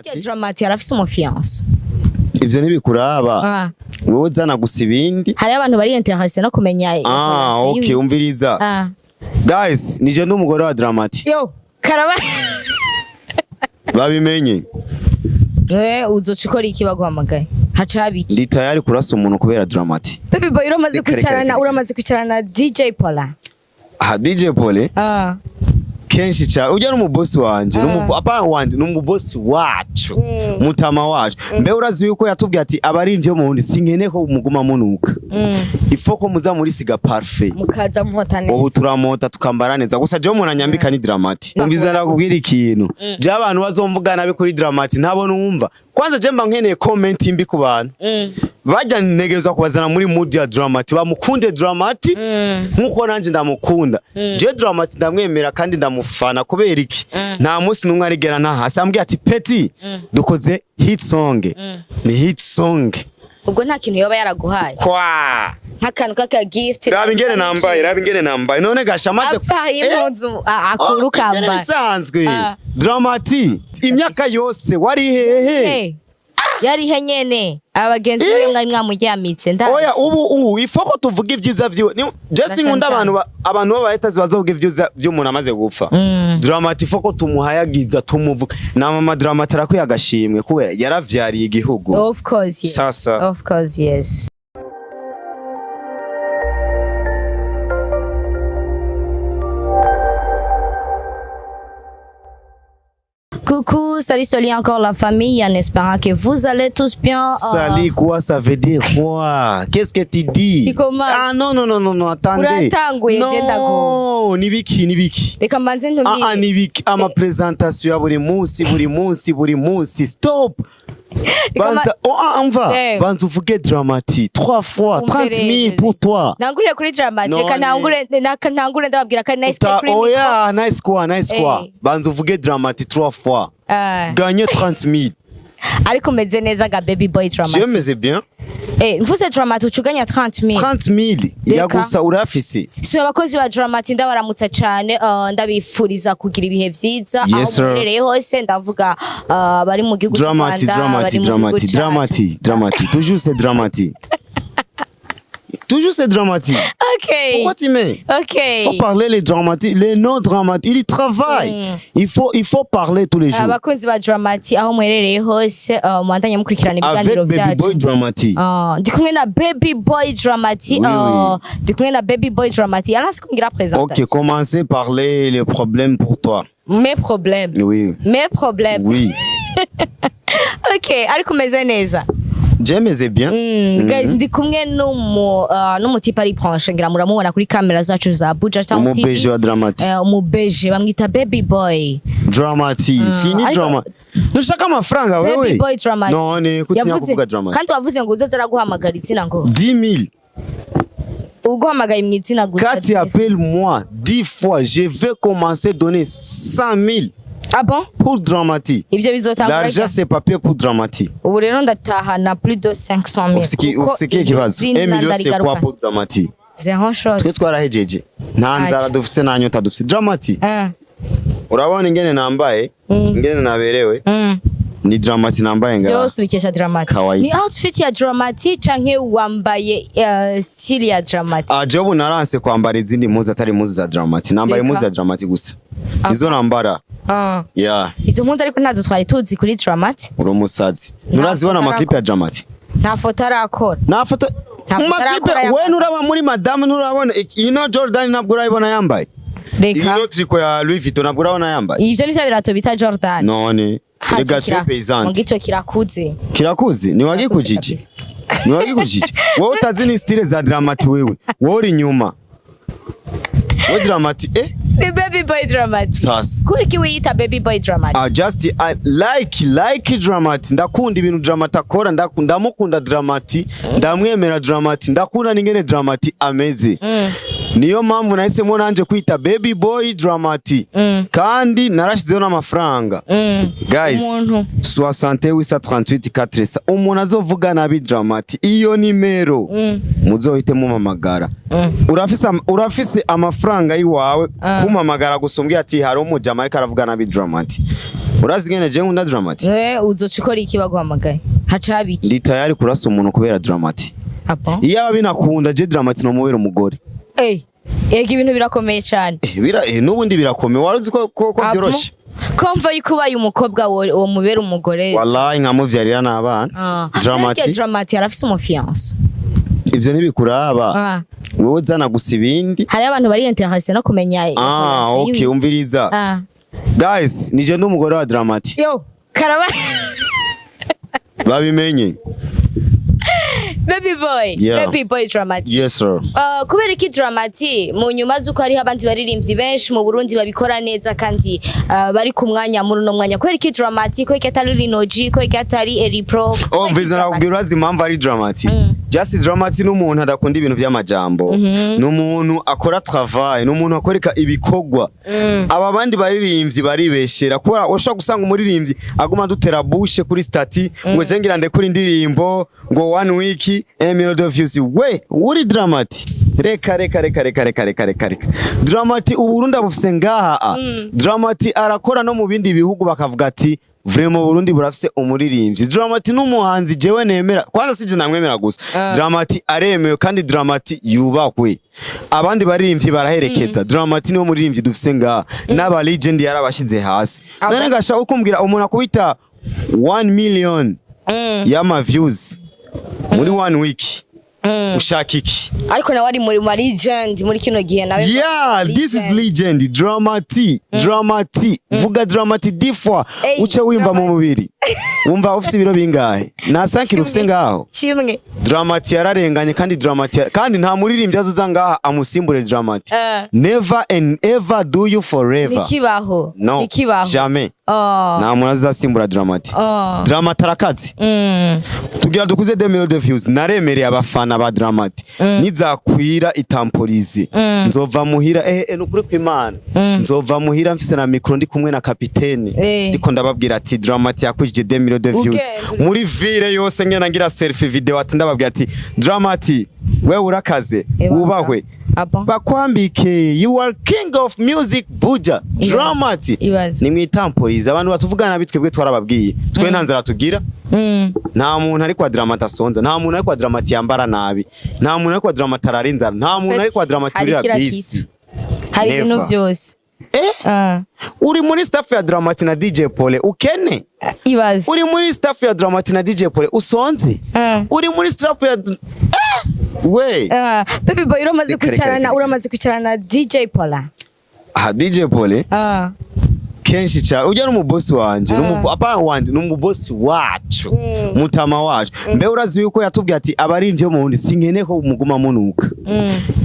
Dramati arafise umufiance. Ivyo ntibikuraba. Ah. Wewe zana gusa ibindi. Hariho abantu bari intéressé no kumenya Ah, information okay, umviriza. Ah. Guys, nije ndi umugore wa Dramati. Yo, karaba. Babimenye. Eh, uzoca ukora iki baguhamagaye? Haca haba iki? Ndi tayari kurasa umuntu kubera Dramati. Baby boy, uramaze Reka, reka, kwicarana reka. uramaze kwicarana na DJ Paula. Ah, DJ Pole Ah. kenshi cyane ujya n'umubosi wanje, apa wanje n'umubosi wacu, mutama wacu. Mbe urazi yuko yatubwiye ati abarimvyi bo mu Burundi sinkeneye ko muguma munuka. Ifo ko muza muri siga parfait. Mukaza muhota neza. Ubu turamota tukambara neza, gusa jewe umuntu anyambika ni Dramati. Umviza, ndakubwira ikintu, je abantu bazomvuga nabi kuri Dramati ntabo numva. Kwanza je mba nkeneye comment mbi ku bantu bajya ntegerezwa kubazana muri mood ya Dramati, bamukunde Dramati nkuko nanje ndamukunda. Je Dramati ndamwemera kandi ndamufana. Kubera iki? Nta munsi n'umwe arigera nahasi ambwiye ati petit, dukoze hit song, ni hit song. Ubwo nta kintu yoba yaraguhaye? Kwa Nk'akantu k'aka gift. Raba ingene nambaye, raba ingene nambaye none gasha amaze Apa impuzu akura Oh, ibyo ukambara. bisanzwe. Ah. Dramati, imyaka yose wari hehe? Hey. Yari he nyene? Abagenzi be mwari mwamuryamitse, ndazi. Oya, ubu ifoko tuvuga ibyiza vyiwe. Je Na sinkunda cane. abantu abantu b'abahetazi bazovuga ibyiza vy'umuntu amaze gupfa. Dramati ifoko tumuhayagiza, tumuvuga na mama. Dramati arakwiye agashimwe kubera yaravyariye igihugu. Of course, yes. Sasa. Of course, yes. Coucou, salut, salut encore la famille, en espérant que vous allez tous bien. Salut quoi, ça veut dire quoi? Qu'est-ce que tu dis? Tu commences. Ah non non non non non, attendez. Uratanguye, genda No, nibiki nibiki? Reka mbanze Ah ntumire. ah, nibiki? Ama présentation ya buri munsi, buri munsi, buri munsi. Stop. Banza, oh, ah, on va. Eh. Banza uvuge Dramati. Trois fois, Umvere. 30 000 pour toi. Ntangurire kuri Dramati, None. reka ntangure ntangure ndababwira ko ari nice Ta, kuri micro. oya, nice quoi, nice quoi. Eh. Banza uvuge Dramati trois fois. Ah, Gagner 30 000. ariko umeze neza ga baby boy Je Dramati. meze bien. Eh, mvuze Dramati ucuganya 30 000. 30 000. Reka. Yagusa urafise. Si abakozi ba Dramati, ndabaramutsa cyane, ndabifuriza kugira ibihe vyiza Yes, aho sir. muherereye hose. Ndavuga bari mu gihugu cy'u Dramati, Rwanda, Dramati, bari mu gihugu Dramati, cacu. Dramati, Dramati. Toujours c'est Dramati. Toujours c'est Dramati. Okay. Pourquoi tu mets? Okay. Faut parler les dramatiques, les non dramatiques. Ils travaillent. Il faut parler tous les jours. Abakunzi ba Dramati aho muherereye hose, mubandanye mukurikirana Avec ibiganiro Baby vyacu. Boy Dramati. Ndi kumwe na Baby Boy Dramati. Oui, oui. Ndi kumwe na Baby Boy Dramati. Aransi kungira Ok, présentation. commencez par parler les problèmes pour toi. Mes problèmes. Oui. Mes problèmes. Oui. Okay, ariko umeze neza. J'aime bien. Guys, ndi kumwe n'umutipe ari branche, ngira muramubona kuri kamera zacu za Buja Town TV. Umubeje wa Dramati. Umubeje bamwita Baby Boy. Dramati. Fini ariko- drama. Nushaka amafaranga Baby wewe. Boy Dramati. None kutinya kuvuga Dramati. Kandi wavuze ngo uzoza araguhamagara izina ngo 10 000. uguhamagaye mu izina gusa. Quand tu appelles moi 10 fois, je vais commencer à donner 100 000 Ah bon? pour Dramati. Ivyo bizotangura L'argent, ryari? c'est papier pour Dramati. Ubu rero ndatahana plus de 500 000. Kuko Ufise ikihe iryo kibazo? zina 1 million c'est quoi ndarigaruka. pour Dramati? Zéro chose. Twe twarahejeje. Nta nzara dufise, nta nyota dufise. Dramati. Ah. Urabona ingene nambaye, ingene naberewe. Ni Dramati nambaye ngaha. Byose ubikesha Dramati. Kawaida. Ni outfit ya Dramati canke wambaye style ya Dramati? Ah, jewe ubu naranse kwambara izindi mpuzu atari impuzu za Dramati. Nambaye Reka. impuzu za Dramati gusa. Izo nambara. Ah. Yeah, Izo mpunzi ariko ntazo twari tuzi kuri Dramati. uri umusazi. Nurazibona foto amaklipe ya Dramati? Nta foto arakora. Nta foto Nta mu foto maklipe arakora. we nuraba muri madame, nurabona ino Jordan, ntabwo urayibona yambaye. Reka. Ino triko ya Louis Vuitton ntabwo urabona yambaye. Ivyo nivyo birato bita Jordan. None Ah, rega ico tu paysante. Mugico kirakuze. Kirakuzi niwagikujije. Kabisa. Niwagikujije. Wowe utazi ni style za Dramati wewe. Wowe uri nyuma. Wowe Dramati eh. Ni Baby Boy Dramati. Sasa. Kuri ki wiyita Baby Boy Dramati? Ah, just I like Dramati. Ndakunda ibintu Dramati akora, ndamukunda Dramati, ndamwemera Dramati, ndakunda n'ingene Dramati ameze. Niyo mpamvu nahisemo nanje kwita Baby Boy Dramati. Kandi narashizeho n'amafaranga. Guys, Umuntu. 68 400. Umuntu azovuga nabi Dramati, iyo nimero muzohite mumamagara. Urafise amafaranga yiwawe kumamagara gusa umbwira ati hari umujama ariko aravuga nabi Dramati. Urazi ngene je nkunda Dramati? Uzoca ukora iki baguhamagaye? Haca haba iki? Ndi tayari kurasa umuntu kubera Dramati. Ah bon? Iyaba binakunda, je Dramati nomubera umugore. Ega ibintu birakomeye cane. N'ubundi birakomeye. Wari uzi ko Ah bon? byoroshe? Ko mva yuko ubaye umukobwa wo mubera umugore? Wallahi, nkamuvyarira n'abana. Ah. Dramati. Ariko Dramati arafise umufiance. Ivyo ntibikuraba. Ah. Wewe zana gusa ibindi. Hariho abantu bari intéressé no kumenya Ah, information okay, umviriza. Ah. Guys, nije n'umugore wa Dramati. Yo, karaba. Babimenye. Baby boy. Yeah. Baby boy Dramati. Yes sir. Kubera iki Dramati, mu nyuma z'uko hariho abandi baririmbyi benshi mu Burundi babikora neza kandi bari ku mwanya muri uno mwanya, kubera iki Dramati, kubera iki atari Linoji, kubera iki atari Eri Pro? Oh, mviza nakubwira, urazi impamvu ari Dramati? Just Dramati n'umuntu adakunda ibintu vy'amajambo. N'umuntu akora travail, n'umuntu akwereka ibikorwa. Aba bandi baririmbyi baribeshera, kubera ushobora gusanga umuririmbyi aguma dutera bushe kuri statut ngo je ngira ndekure indirimbo ngo one week 1 million of views. We uri Dramati? Reka reka reka reka reka reka reka reka. Dramati Uburundi abufise ngaha. Dramati arakora no mu bindi bihugu, bakavuga ati vraiment Burundi burafise umuririmbyi. Dramati n'umuhanzi jewe nemera. Kwanza sije namwemera gusa. Dramati aremewe kandi Dramati yubahwe. Abandi baririmbyi baraherekeza. Dramati niwe muririmbyi dufise ngaha. N'aba legend yarabashize hasi. None gasha ukumbwira umuntu akubita 1 million y'ama views muri one week. Ushaka iki? Ariko nawe ari muri ma legend muri kino gihe nawe. Yeah, this is legend. Dramati, Dramati. Vuga Dramati 10 fois. Hey, Uce wimva mu Dramati. mubiri. Wumva ufise ibiro bingahe? Nta 5 ufise ngaho. Kimwe. Dramati yararenganye kandi Dramati kandi nta muririmbyi azoza ngaha amusimbure Dramati. Never and ever do you forever. Nikibaho. No. Nikibaho. Jamais. Oh. Nta muntu azasimbura Dramati. Oh. Dramati arakaze. Tugira dukuze 2 million de views. Naremereye abafana ba Dramati. Nizakwira itamporize. Nzova muhira nukuri kw'Imana. Nzova muhira mfise na micro, ndi kumwe na kapitene. Ndiko ndababwira ati Dramati yakwijije 2 million de views. Ugenda. Muri ville yose ngena ngira selfie video, ati ndababwira ati Dramati wewe urakaze, wubahwe. Ah bon? Bakwambike, you are king of music buja. Ibaze. Dramati. Ibaze. Ni mwitamporize abantu batuvugana bitwebwe twarababwiye. Twe nta nzara tugira. Nta muntu ari kwa Dramati asonza, nta muntu ari kwa Dramati yambara nabi, nta muntu ari kwa Dramati arara inzara, nta muntu ari kwa Dramati Hari urira kila bisi. kitu. Hari ibintu Never. byose. Ah. Uri muri staff ya Dramati na DJ Pole ukene? Ibaze. Uri muri staff ya Dramati na DJ Pole usonze? Uri muri staff ya we? Ah, Baby boy, uramaze Reka, reka, kwicarana reka. uramaze kwicarana na DJ Paula? Ah, DJ Pole kenshi cyane. Ujya n'umubosi wanje, apa wanje, n'umubosi wacu, mutama wacu. Mbe urazi yuko yatubwiye ati abarimvyi bo mu Burundi sinkeneye ko muguma munuka,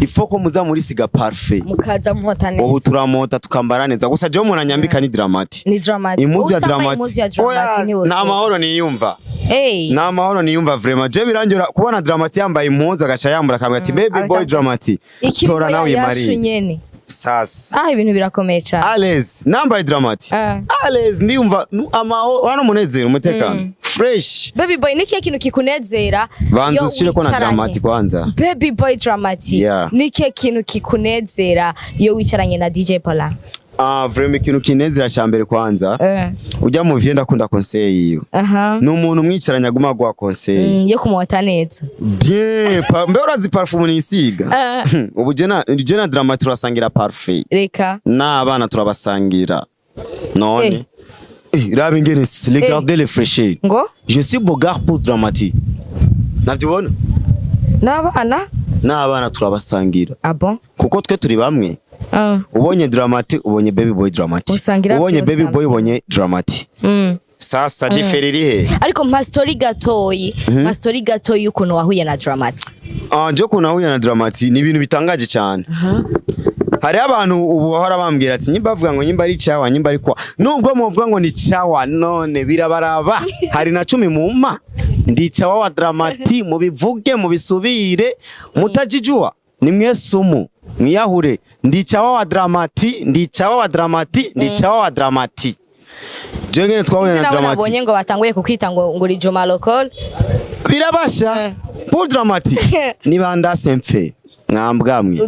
ifo ko muza muri siga parfait. Mukaza muhota neza. Ubu turamota tukambara neza. Gusa jewe umuntu anyambika ni Dramati. Ni Dramati. Impuzu ya Utambaye Dramati. impuzu ya Dramati Oya, ntiwosora. nta mahoro niyumva. Hey. Nta mahoro niyumva vraiment. Je birangira kubona Dramati yambaye impuzu, agaca yambura akambwira ati baby boy Dramati, Ikiriko tora nawe yashu yimariye. nyene. Sasa. Ah, ibintu birakomeye cyane. Ales nambaye Dramati. Ales ndiyumva amahoro hano, umunezero, umutekano, fresh. Baby boy, ni kihe kintu kikunezera Banza iyo ushireko na wicaranye? Dramati kwanza. Baby boy Dramati, ni kihe kintu kikunezera iyo wicaranye na DJ Paula? Ah, vraiment ikintu kinezera cya mbere kwanza, ujya mu vie ndakunda conseil yiwe. Ni umuntu mwicaranye aguma guha conseil. Yo kumota neza. Bien, mbe urazi parfum nisiga? Ubu je na Dramati turasangira parfum. Reka. N'abana turabasangira. None raba ingene regardez les fraîcheurs. Ngo Je suis beau gars pour Dramati. Navyubona? N'abana. N'abana turabasangira. Ah bon? Kuko twe turi bamwe. Ubonye Dramati, ubonye baby boy Dramati. Usangira Ubonye byose baby hamwe. boy, ubonye Dramati. Sasa différence iri he? Ariko mpa story gatoyi, mpa story gatoyi y'ukuntu wahuye na Dramati. Ah, je kuntu nahuye na Dramati ni ibintu bitangaje cyane. Hariho abantu ubu bahora bambwira ati nyimba bavuga ngo nyimba ari cawa, nyimba ari kwa, nubwo muvuga ngo ni cawa none birabaraba. Hari na 10 mumpa, ndi cawa wa Dramati, mubivuge mubisubire, mutajijua ni mwe sumu mwiyahure. Ndi cawa wa Dramati, ndi cawa wa Dramati, ndi cawa wa Dramati. Je ngene twahuye Sinzi na nabo Dramati nabonye ngo batanguye kukwita ngo uri Joma Local. Birabasha. Pour Dramati niba ndase mfe mwambwamwe.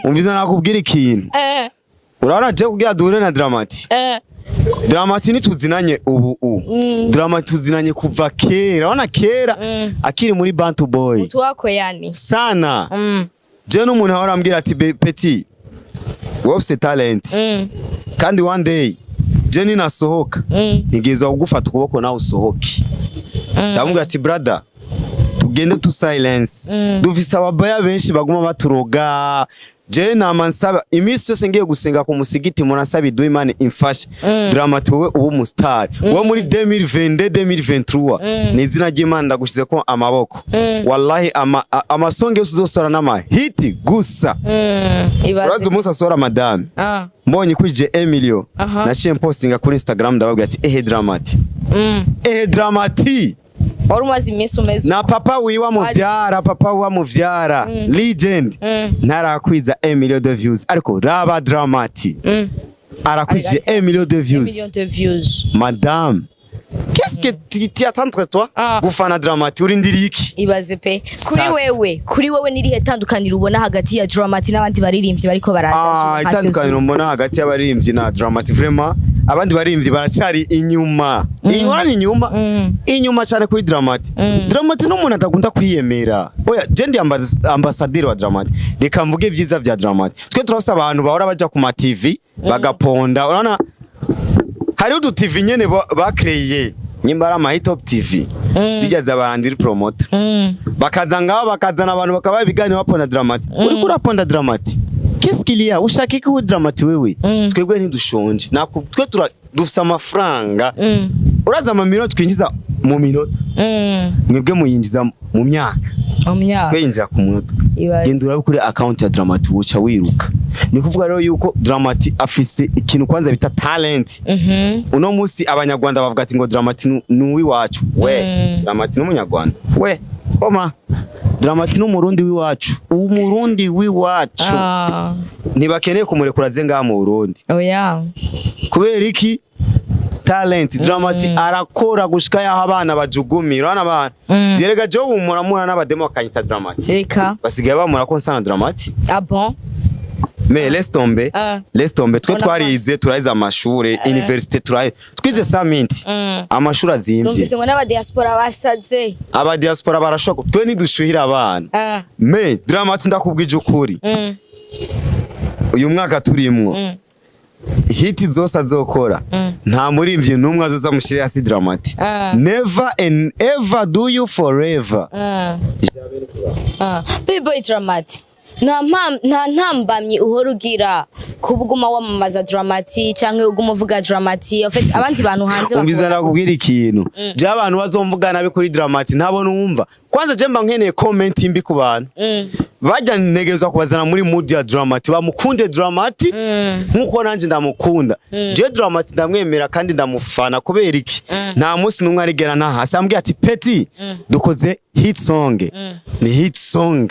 Umviza nakubwira ikintu. Urabona je kugira duhure na Dramati, Dramati ntituzinanye ubu u Dramati tuzinanye kuva kera, urabona kera akiri muri Bantu Boy. Mtu wako yani. Sana. Je n'umuntu ahora ambwira ati: "Petit, wowe ufise talent kandi one day je ninasohoka ntegerezwa kugufata ukuboko nawe usohoke." Ndamubwira ati: "Brother, tugende tu silence, dufise ababaya benshi baguma baturoga." Je nama nsaba iminsi yose ngiye gusenga ku musigiti, murasaba iduha Imana imfashe, Dramati wowe uba umustar wowe muri 2022, 2023, ni izina ry'Imana ndagushize ko amaboko, wallahi amasonge yose uzosora n'ama hit gusa. Ibaze. Urazi umunsi asohora Madame, mbonye kuri je Emilio, naciye mpostinga kuri Instagram, ndababwira ati: "Ehe Dramati, ehe Dramati." Wari umaze iminsi umeze Na papa wiwe amuvyara, papa wiwe amuvyara legend, ntarakwiza 1 million de views, ariko raba Dramati, arakwije 1 million de views. Million de views. Madame, qu'est-ce que tu attends toi gufana Dramati? Urindiriye iki? Ibaze pe. Kuri Sasa. wewe, kuri wewe nirihe tandukaniro ubona hagati ya Dramati n'abandi baririmbyi bariko baraza? Ah, itandukaniro mbona hagati y'abaririmbyi na Dramati, vraiment abandi baririmbyi baracari inyuma, inyuma ni inyuma, inyuma cyane kuri Dramati. Dramati n'umuntu atakunda kwiyemera. Oya, je ndi ambassadeur wa Dramati, reka mvuge ibyiza vya Dramati. Twe turafise abantu bahora baja ku ma TV bagaponda. Urabona hariho udu TV nyene bakreye, nyimba ari ama Hitop TV zijya za barandiri promoter, bakaza ngaho bakazana abantu bakabaha ibiganiro baponda Dramati. Uriko uraponda Dramati, qu'est-ce qu'il y a? Ushaka iki kuri Dramati wewe? Twebwe ntidushonje. Nako twe tura dufise amafaranga. Uraza amamiliyoni twinjiza mu minota, mwebwe muyinjiza mu myaka. Mu myaka. Twe yinjira ku munota. Ibaze. Genda urabe kuri account ya Dramati, wuca wiruka. Ni kuvuga rero yuko Dramati afise ikintu kwanza bita talent. Uno munsi Abanyarwanda bavuga ati ngo Dramati ni uw'iwacu. We, Dramati ni Umunyarwanda? We koma, Dramati ni Umurundi w'iwacu, Umurundi w'iwacu. Ntibakeneye kumurekura aze ngaha mu Burundi. Oya. Kubera iki? Talent. Dramati arakora gushika yaho abana bajugumira. Urabona abana jerega jewe ubu muramura n'abademo bakanyita Dramati. Reka. Basigaye bamura ko nsana Dramati. Ah bon? Mais laisse tomber, laisse tomber. Twe On a twarize, turahize amashure université, turahize, twize saminti, amashuri azimvye. Numvise ngo n'abadiaspora basaze. Aba diaspora barashoka, twe ntidushuhira abana. Mais Dramati, ndakubwije ukuri, uyu mwaka turimwo, hit zose azokora, nta muririmvyi n'umwe azoza amushyire hasi Dramati. Never and ever do you forever. B-boy Dramati, nta ntambamyi uhora ugira kuba uguma wamamaza Dramati canke uguma uvuga Dramati? En fait, abandi bantu hanze Umviza, bakubona ndakubwira ikintu. Je abantu bazomvuga nabi kuri Dramati ntabo numva. Kwanza je mba nkeneye comment mbi ku bantu, bajya ntegerezwa kubazana muri mood ya Dramati, bamukunde Dramati nkuko nanje ndamukunda. Je Dramati ndamwemera kandi ndamufana. Kubera iki? Nta munsi n'umwe arigera na hasi ambwiye ati: "Petit, dukoze hit song." Ni hit song.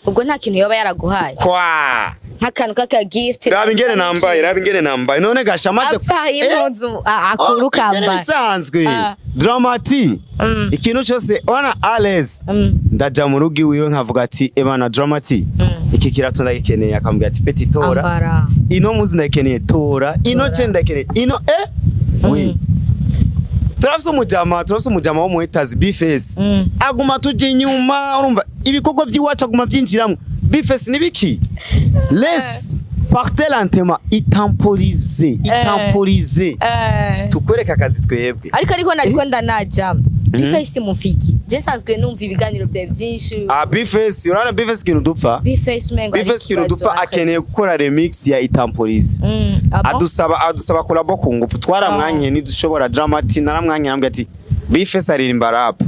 Ubwo nta kintu yoba yaraguhaye? Kwa Nk'akantu k'aka gift? Raba ingene nambaye, raba ingene nambaye. None gasha amaze Apa impuzu akura ukambara. Bisanzwe. Dramati, ikintu cyose wana Ales, ndaja mu rugo iwiwe nkavuga ati: "Ebana Dramati, iki kirato ndagikeneye." Akambwira ati: "Petit, tora." Ambara. "Ino muzi ndagikeneye, tora ino." Tora. Ce ndagikeneye ino, oui. Turafise umujama wo mu Haters, Bface, aguma tuja inyuma. Urumva ibikorwa by'iwacu aguma vyinjiramwo. Bface nibiki? Laisse partez lentement, itemporiser, itemporiser. Tukwereka akazi twebwe. Ariko nariko ndanaja Bface mufiki, je nsanzwe numva ibiganiro byawe byinshi. Ah, Bface, urabona Bface ikintu dupfa? Bface umengo hari Bface ikintu ikibazo dupfa, akeneye gukora remix ya Itampolice. Ah bon? Adusaba collabo ku ngufu. Twaramwankiye, ntidushobora. Dramati naramwankiye, nambwira ati: "Bface aririmba rap,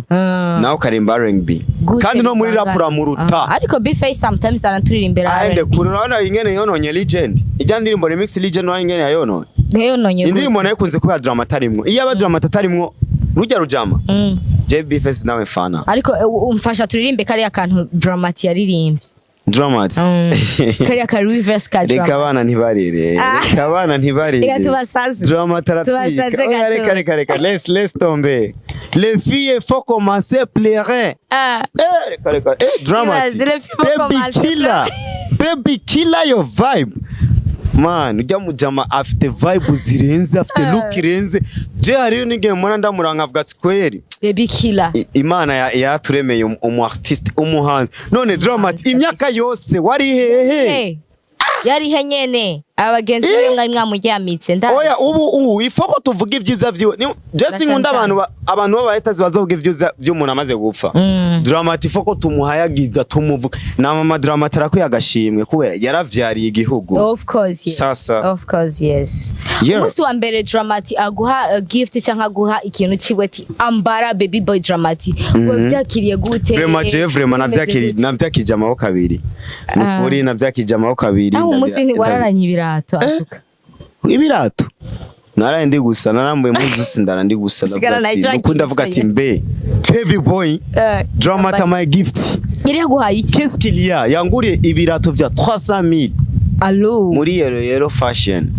nawe ukaririmba R&B." Gute? Kandi no muri rap bivangana? uramuruta. Ariko Bface sometimes araturirimbira Aende R&B. kure. Urabona ingene yononye Legend, ijya ndirimbo remix Legend, urabona ingene yayononye? Ntiyononye gute? Indirimbo nayo ikunze kubera Drama atarimwo. Iyo aba Drama atarimwo, rujya rujama. Je Bface nawe fana. Ariko umfasha turirimbe kariya kantu Dramati yaririmbye. Dramati. Kariya ka reverse ka Reka Dramati. abana ntibarire. Reka abana ntibarire. Reka tubasaze. Drama taratwika. Tubasaze Oya, gato. reka, reka, reka, laisse tomber. Les filles, faut commencer à pleurer. Eh, reka, reka, eh, Dramati. Ibaze, les filles faut Baby commencer à killer, baby killer, your vibe. Man, ujya mujama afite vibe zirenze, afite look irenze. Je hariyo n'igihe mbona ndamuranga nkavuga ati kweri Baby Killer. Imana yaraturemeye umu artiste, umuhanzi. None Dramati, imyaka yose wari hehe? Hey. Yari he nyene, abagenzi be mwari mwamuryamitse, ndazi. Oya, ubu ifoko tuvuga ibyiza vyiwe. Je Na sinkunda cane. abantu abantu b'abahetazi bazovuga ibyiza vy'umuntu amaze gupfa. Dramati ifoko tumuhayagiza, tumuvuga na mama. Dramati arakwiye agashimwe kubera yaravyariye igihugu. Of course, yes. Sasa. Of course, yes. Umunsi wa mbere Dramati aguha gift cyangwa aguha ikintu ciwe ati ambara, Baby Boy Dramati, wavyakiriye gute? Vraiment, je vraiment Bimeze navyakiriye, gute? navyakirije amaboko abiri. Nukuri navyakirije amaboko abiri. Aho umunsi ntiwararanye ibirato atuka. Ibirato naraye ndi gusa, narambuye impuzu sindara ndi gusa. Sigara Ndavuga na ati Jack nukuri, ndavuga ati yicaye. mbe baby boy Dramati my gift. Yari yaguhaye iki? Qu'est-ce qu'il y a? Yanguriye ibirato vya 300 000 Allo. muri Yero Yero Fashion.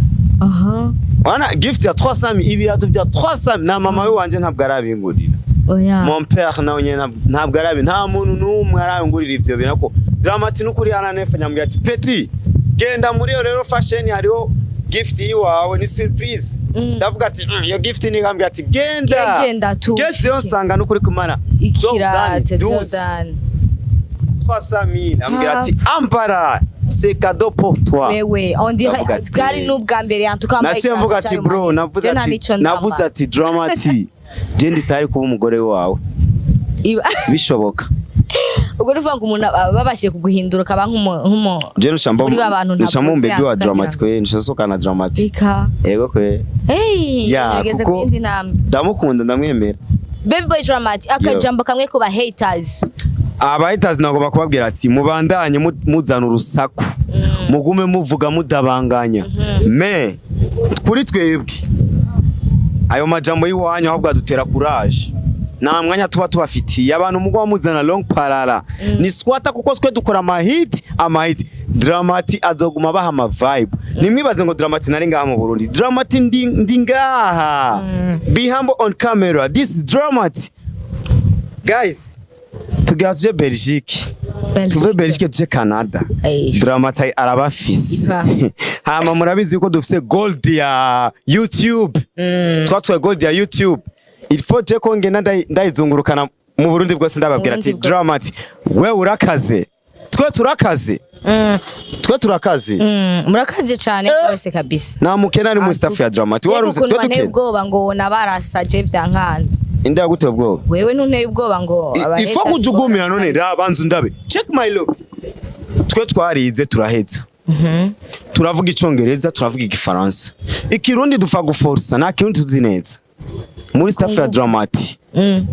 Wana gift ya 300 000, ibirato vya 300 000, na mama we wanje ntabwo arabingurira. Oya. Mon père nawe nyene ntabwo arabi, nta muntu n'umwe arabingurira ivyo bintu ko Dramati n'ukuri yaranefa, nyambwira ati petit, genda muri Yero Yero Fashion, hariho gift yiwawe, ni surprise. Ndavuga ati iyo gift ni, ngambwira ati genda. Genda tu. Gezeyo nsanga n'ukuri kumana Ikirate Jordan Jordan. 300 000, ambwira ati ambara, c'est cadeau pour toi. Wewe, on dirait Ndavuga ati, bwari n'ubwa mbere yantuka wambaye Nasiye mvuga ikirato ati cyayo bro, mahera. navuze Je nta ati nico ndamba. navuze ati Dramati, je nditari kuba umugore wawe bishoboka. Ubwo ni ukuvuga ngo umuntu babashije kuguhindura ukaba nk'umu Je nushamba Muri ba bantu nushamba ntavutse umbebi wa yakagira Dramati kwe, nushasohokana Dramati. Ika. Yego kwe. Hey, Ya, nageze ku kuko yindi ntambwe. Ndamukunda, ndamwemera. Baby Boy Dramati, akajambo kamwe ku ba haters. Abahitazi nagomba kubabwira ati mubandanye muzana urusaku, mugume muvuga mudabanganya, me kuri twebwe ayo majambo y'iwanyu ahubwo adutera courage. Nta mwanya tuba tubafitiye abantu muguma muzana long parara ni squatter, kuko twe dukora amahit, amahit. Dramati azoguma baha ama vibe. Nimwibaze ngo Dramati nari ngaha mu Burundi, Dramati ndi ngaha. Be humble on camera, this is Dramati. Guys, tugira tuje Belgique, tuve Belgique tuje Canada. Eish. Dramati arabafise. Ipa. Hama murabizi yuko dufise gold ya YouTube. Twatwaye gold ya YouTube. Il faut je ko ngenda ndayizungurukana mu Burundi bwose, ndababwira ati Burundi bwose. Dramati we urakaze, twe turakaze, twe turakaze. Murakaze cane rwose kabisa. Nta mukene ari mu staff ya Dramati Jewe warumse ukuntu twe wanteye dukene. ubwoba ngo nabarasaje vyankanze. Inde yaguteye ubwoba? Wewe ntunteye ubwoba ngo aba Ifo haters kujugumira. None raba, nzu ndabe, check my look. Twe twarize turaheza, turavuga Icongereza, turavuga Igifaransa, Ikirundi dufa guforsa, nta Kirundi tuzi neza. Muri staff ya Dramati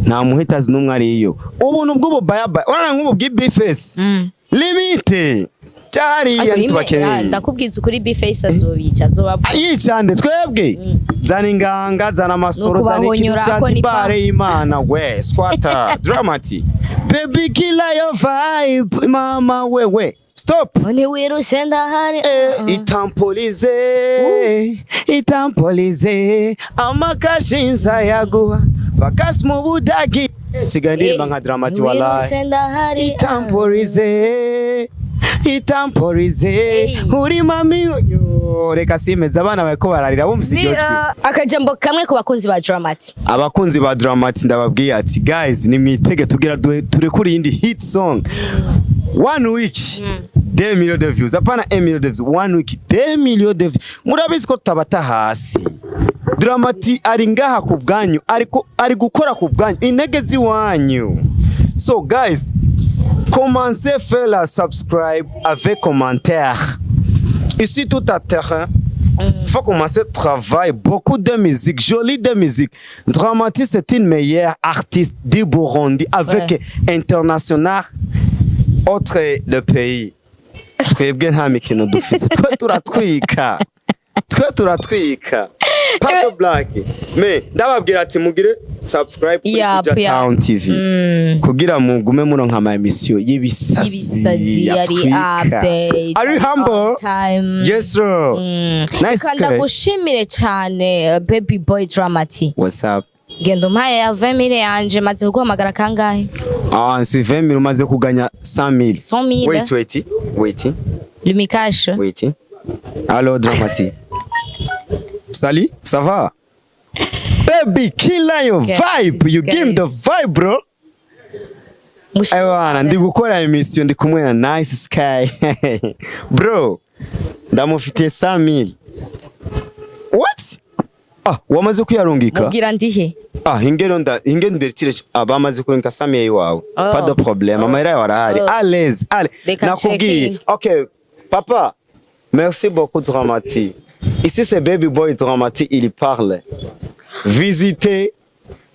nta muhetazi n'umwe ariyo. Ubuntu bw'ubu bayabaya urana nk'ubu bw'ibifesi limite cyariya Ariko ntitubakeneye. ndakubwiza ukuri, Bface azobica, azobapfa. Yicande twebwe zana inganga, zana amasoro, zana ikintu. Nukubahonyora ko ni Bare y'Imana we, squatter Dramati, baby killer, your vibe mama wewe, stop. Ntiwirushe ndahari. Eh, itampolize, itampolize amakashinza yaguha vakasi mu Budagi, sigaye ndirimba nka Dramati wallahi. Ntiwirushe ndahari. Itampolize, itampolize. Hey. Uri mami yo, reka simeza abana bariko bararira bumvise iryo jwi. Akajambo kamwe ku bakunzi ba Dramati. Abakunzi ba Dramati, ndababwiye ati guys, nimwitege tugira turekure iyindi hit song. One week, 2 millions de views, hapana 1 million de views, one week 2 millions de views. Murabizi ko tutabata hasi. Dramati ari ngaha ku bwanyu, ariko ari gukora ku bwanyu, intege ziwanyu. So guys, commencez faire la subscribe avec commentaire ici tout à terrain. Faut commencer à travailler beaucoup de musique, jolie de musique. Dramati, c'est une meilleure artiste du Burundi avec international autre le pays. Twebwe nta mikino dufise, twe turatwika, twe turatwika. Pado Black. Me ndababwira ati mugire subscribe kuri Yap, Buja yap. Town TV kugira mugume muronka ama emission y'ibisazi. Ibisazi yari Yatwika. update. Are you humble? On time. Yes sir. Nice. Reka ndagushimire cane, Baby Boy Dramati. What's up? Genda umpaye ya 20 yanje, maze kuguhamagara kangahe? Ah, si 20 000, umaze kuganya 100 000. 100 000. Wait, wait, wait. Lumicash. Wait. Allo, Dramati. Salut, ça va? Baby, killer your Guys, vibe. You give me the guys. vibe, bro. Ewana, ndi gukora emission, ndi kumwe na Nice Sky. Bro, ndamufitiye 100,000. What? Ah, wamaze kuyarungika? Mubwira ndihe. Ah, ingero nda ingero nderetire abamaze kurungika 100,000 iwawe. Oh. Pas de problème. Oh. Amahera yawe arahari. Oh. À l'aise, allez. Reka Nakubwiye. checking. OK, papa. Merci beaucoup, Dramati. Ici c'est Baby Boy Dramati, il parle. Visitez.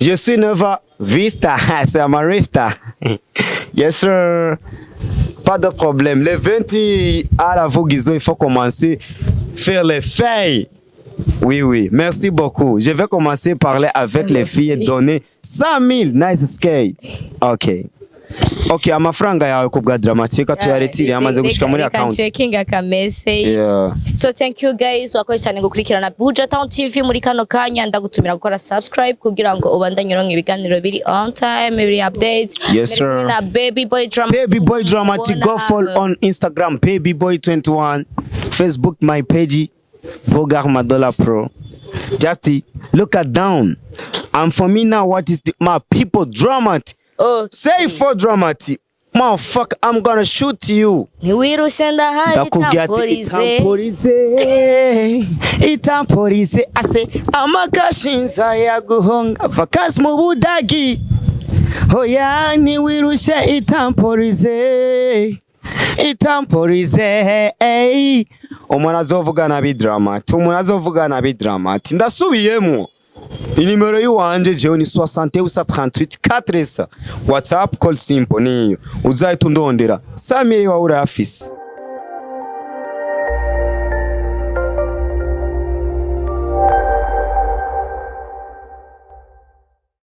Je suis Nova Vista, c'est ma Rifta. Yes sir. Pas de problème. Les 20 à la Vogizo, il faut commencer faire les feuilles. Oui. Merci beaucoup. Je vais commencer à parler avec les filles et donner 100 000. Nice Sky. OK. OK, amafaranga yawe ku bwa Dramatique tuyaretire, yamaze gushika muri Reka account. Checking aka message. Yeah. So thank you guys, wakoze cyane gukurikirana Buja Town TV muri kano kanya. Ndagutumira gukora subscribe kugira ngo ubandanye uronka ibiganiro biri on time, biri update. Yes, Muri kumwe sir. na Baby Boy Dramatic. Baby Boy Dramatic, go follow on Instagram, Baby Boy 21, Facebook, my page, Bogar Madola Pro. Just look at down. And for me now, what is the, my people, Dramatic? Oh, Say for Dramatic. Motherfucker, I'm gonna shoot you. Ntiwirushe, ndahari. Ndakubwira ati Temporize. Itampolize, itampolize ase amakashinza ya guhonga vacances mu Budagi. Hoya, ntiwirushe, itampolize, itampolize, ey. Umuntu azovuga nabi Dramati, umuntu azovuga nabi Dramati, ndasubiyemo inimero yiwanje jewe ni 61 38 4. WhatsApp call simple niyo uzahita undondera. 100 wawe urayafise.